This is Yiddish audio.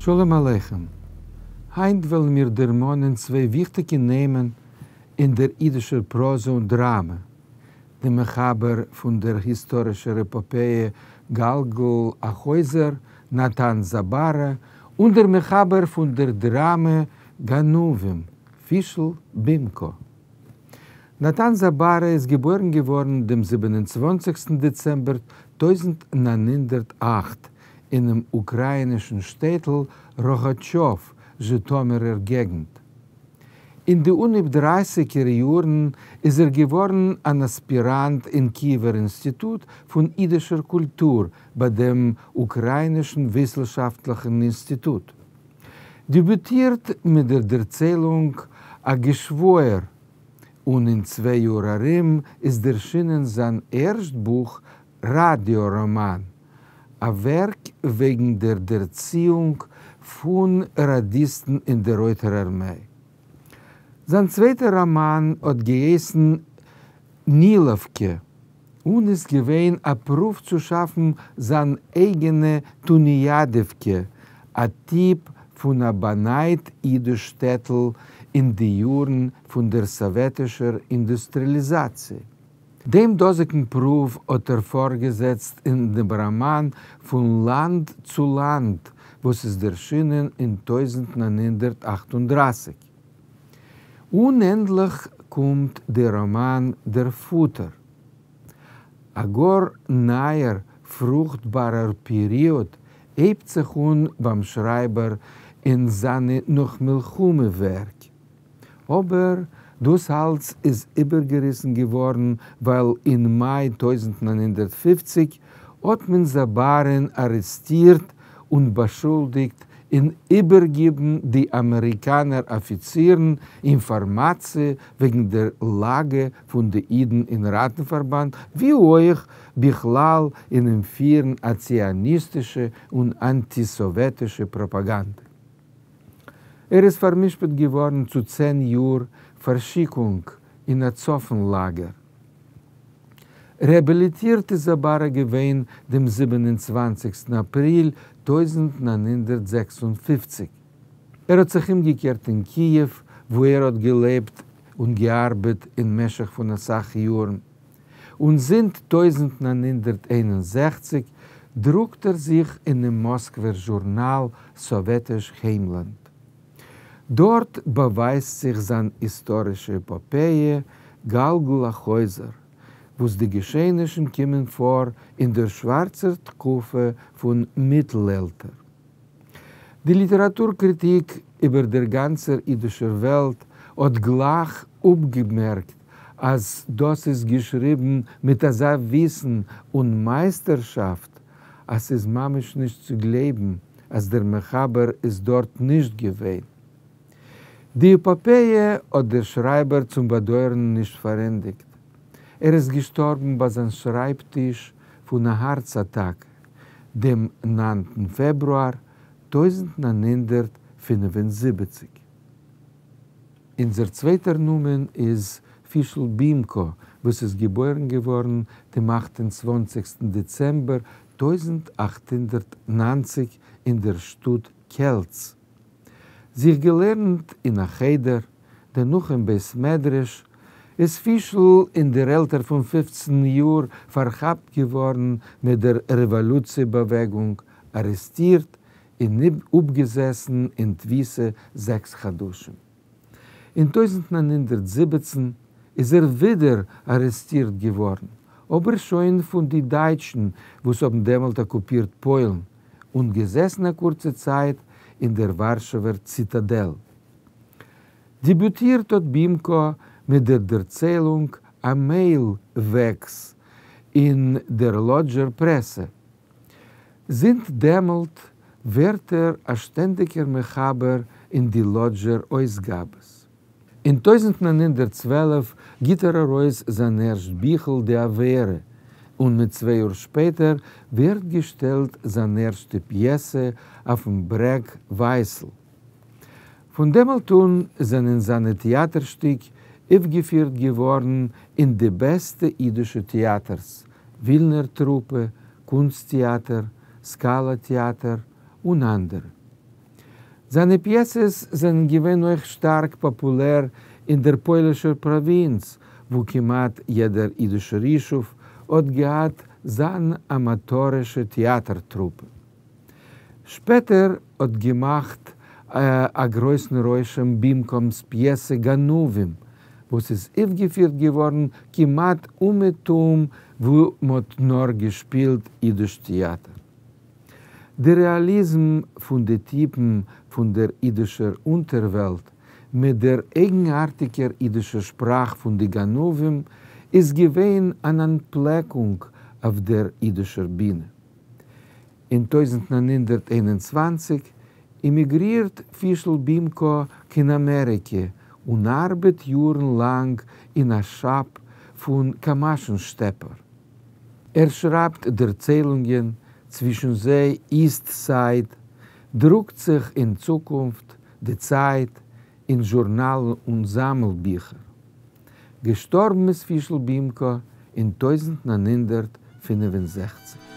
שלום עליכם. היינט וועלן מיר דערמאנען צוויי וויכטיגע נעמען אין דער אידישער פראזע און דראמע, דעם מחבר פון דער היסטארישער עפאפעע גלגל החוזר, נתן זאבארא, און דער מחבר פון דער דראמע גנבים, פישל בימקא. נתן זאבארא איז געבוירן געווארן דעם 27סטן דעצעמבער 1908 אינעם אוקראינישן שטעטל ראגאטשאוו, זשיטאמירער געגנט. אין די אנהייב דרייסיגער יארן איז ער געווארן אן אספיראנט אין קיעווער אינסטיטוט פון אידישער קולטור ביי דעם אוקראינישן וויסנשאפטליכן אינסטיטוט. דעביוטירט מיט דער דערציילונג א געשוואויר, און אין צוויי יאר ארום איז דערשינען זיין ערשט בוך ראַדיאָ-ראָמאַן, אַ ווערק וועגן דער דערציִונג פֿון ראַדיסטן אין דער רויטער אַרמיי. זײַן צווייטער ראָמאַן האָט געהייסן נילעווקע און איז געווען אַ פּרוּוו צו שאַפֿן זײַן אייגענע טונעיאַדעווקע, אַ טיפּ פֿון אַ באַנײַט ייִדיש שטעטל אין די יאָרן פֿון דער סאָוועטישער אינדוסטריאַליזאַציע. דעם דאָזיקן פּרוּוו האָט ער פֿאָרגעזעצט אין דעם ראָמאַן פֿון לאַנד צו לאַנד, וואָס איז דערשינען אין 1938. און ענדלעך קומט דער ראָמאַן דער פֿאָטער. אַ גאָר נײַער פֿרוכטבאַרער פּעריאָד הייבט זיך אָן בײַם שרײַבער אין זײַנע נאָך-מלחמה-ווערק. אבער דאס אלץ איז איבערגעריסן געווארן ווייל אין מאי 1950 האט מען זאבארען ארעסטירט און באשולדיגט אין איבערגיבן די אמעריקאנער אפיצירן אינפארמאציע וועגן דער לאגע פון די אידן אין ראטנפארבאנד ווי אויך בכלל אינעם פירן א ציוניסטישע און אנטי-סאוועטישע פראפאגאנדע. ער איז פאר'משפט געווארן צו 10 יאר פארשיקונג אין א צפון לאגער. רעהאביליטירט איז זאבארא געווען דעם 27סטן אפריל 1956. ער האט זיך אומגעקערט אין קיעוו, וואו ער האט געלעבט און געארבעט אין משך פון אסאך יארן. און זינט 1961 דרוקט ער זיך אינעם מאסקווער זשורנאל סאוועטיש היימלאנד. דארט באווייזט זיך זיין היסטארישע עפאפעע גלגל החוזר, וואס די געשעענישן קומען פאר אין דער שווארצער תקופה פון מיטל-עלטער. די ליטעראטור-קריטיק איבער דער גאנצער אידישער וועלט האט גלייך אפגעמערקט אז דאס איז געשריבן מיט אזא וויסן און מייסטערשאפט אז ס'איז ממש נישט צו גלייבן אז דער מחבר איז דארט נישט געווען. די עפאפעע האט דער שרייבער צום באדויערן נישט פארענדיגט. ער איז געשטארבן ביי זיין שרייב-טיש פון א הארץ-אטאקע דעם 9טן פעברואר 1975. אונזער צווייטער נאמען איז פישל בימקא, וואס איז געבוירן געווארן דעם 28סטן דעצעמבער 1890 אין דער שטאט קעלץ. זיך געלערנט אין א חדר, דערנאך אין בית מדרש, איז פישל אין דער עלטער פון 15 יאר פארכאפט געווארן מיט דער רעוואלוציע באוועגונג, ארעסטירט און אפגעזעסן אין תפיסה 6 חדשים. אין 1917 איז ער ווידער ארעסטירט געווארן, אבער שוין פון די דייטשן, וואס האבן דעמאלט אקופירט פוילן, און געזעסן א קורצע צייט אין דער ווארשעווער ציטאדעל. דעביוטירט האט בימקא מיט דער דערציילונג א מעל-וועקס אין דער לאדזשער פרעסע. זינט דעמאלט ווערט ער א שטענדיגער מחבר אין די לאדזשער אויסגאבעס. אין 1912 גיט ער ארויס זיין ערשט ביכל די עבירה, און מיט 2 יאר שפעטער ווערט געשטעלט זיין ערשטע פיעסע אויפן ברעג ווייסל. פון דעמאלט אן זענען זיינע טעאטער-שטיק אויפגעפירט געווארן אין די בעסטע אידישע טעאטערס, ווילנער טרופע, קונסט-טעאטער, סקאלא טעאטער און אנדערע. זײַנע פּיעסעס זענען געווען אויך שטאַרק פּאָפּולער אין דער פּוילישער פּראָווינץ, וווּ כּמעט יעדער ייִדישער ייִשובֿ האָט געהאַט זײַן אַמאַטאָרישע טעאַטער-טרופּע. שפּעטער האָט געמאַכט אַ גרויסן רושם בימקאָמס פּיעסע גנבֿים, וואָס איז אויפֿגעפֿירט געוואָרן כּמעט אומעטום, וווּ מ'האָט נאָר געשפּילט ייִדיש טעאַטער. דער רעאַליזם פֿון די טיפּן פֿון דער ייִדישער אונטערוועלט מיט דער אייגנאַרטיקער ייִדישער שפּראַך פֿון די גנבֿים איז געווען אַן אַנטפּלעקונג אויף דער ייִדישער בינע. אין 1921 אימיגרירט פֿישל בימקאָ קיין אַמעריקע און אַרבעט יאָרן לאַנג אין אַ שאַפּ פֿון קאַמאַשן-שטעפּער. ער שרײַבט דערציילונגען, צווישן זיי איסט סייד, דרוקט זיך אין צוקונפֿט, די צײַט, אין זשורנאַלן און זאַמלביכער. געשטאָרבן איז פֿישל בימקאָ אין 1965.